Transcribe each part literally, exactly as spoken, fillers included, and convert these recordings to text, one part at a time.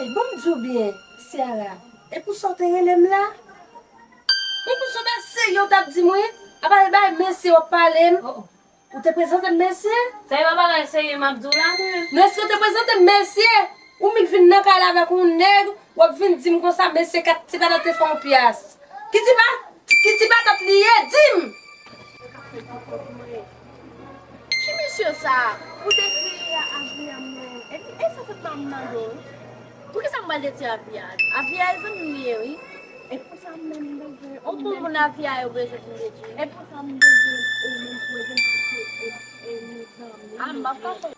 Bon, m di w byen, Ciara, e pou sa w te rele m la? Bon, pou sa w ta serye w t ap di m wi, apa e bay mesye w ap pale m? Ou te prezante m mesye? Sa e pa bagay serye m ap di w la, non. Men èske w te prezante m mesye? Ou menm vin nan kay la avèk yon nèg, w ap vin di m konsa, mesye kat ti pa nan te fè yon pyas. Ki ti pa, ki ti patat li ye, di m! Ki mesye sa? Ou te kriye a Avian mwen. Epi, e sa fèt pa m nan do. Poukisa m pral detwi Avian? Avian e zanmi m li ye, wi. E pou sa m menm m bezwen. Ou pou moun Avian yo bezwen pou m detwi. E pou sa m bezwen ou menm pou ede m paske e, e nou zanmi. A, m p ap ka fè.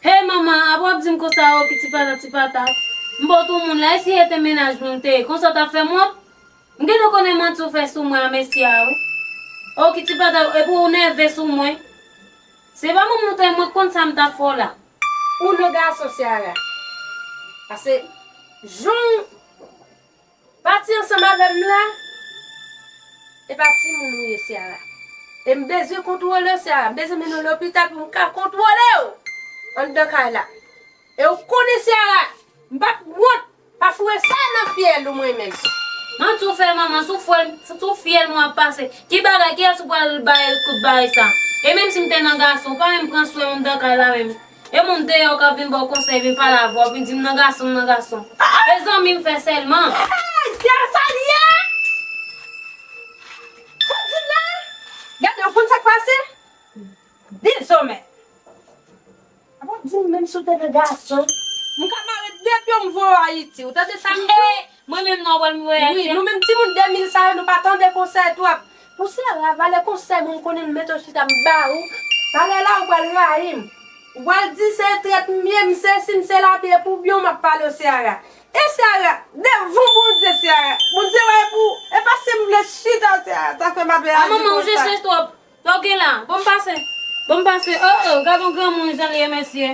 Hey manman, apa w ap di m konsa, o ki ti patat, ti patat. M pa t yon moun la, e si e te mennaj mwen m te ye, konsa w t ap fè m wont? M gentan konnen manti w fè sou mwen a mesye a wi. O ki ti patat, epi w nève sou mwen. Se pa manman w te ye, mwen konn sa m t ap fè w la. Ou nan gason, Ciara. Paske jan w pati ansanm avè m la, e pa timoun ou ye, Ciara. E m bezwen kontwole w, Ciara. M bezwen mennen w lopital pou m ka kontwole w anndan kay la. E w konnen, Ciara, m p ap wont pa foure sa nan fyèl ou mwen menm. Manti w fè manman, sou fyèl, sou fyèl mwen ap pase. Ki bagay, kiyès ou pral bay kout bagay sa? E menm si m te nan gason, ou pa menm pran swen m anndan kay la menm. E moun deyò k ap vin ba w konsèy, vin pale avè w, vin di m nan gason, m nan gason. E zanmi m fè sèlman. Ay, se sa l ye? Fodina, gade, w konn sa k pase? Dezòmè. Apa w di m menm si w te nan gason? M ka mare de pye w, m voye w Ayiti. Ou tande sa m di w? Mwen menm non, w pral voye Ayiti. Wi, nou menm timoun de mil sa yo, nou pa tande konsèy twòp. Pou Ciara, valè konsèy mwen konnen m mete w chita m ba ou. Talè la ou pral rayi m. Ou pral di se trèt m ye, m se si, m se la, epi e pou byen w m ap pale w, Ciara. E Ciara, devan Bondye, Ciara. Bondye wè pou, e pa si m vle chita, Ciara, sa fè m ap reyaji konsa. A manman, ou jwe chèch twòp. Sa w gen la? Ban m pase. Ban m pase. O, o, gad yon granmoun jan l ye, mesye.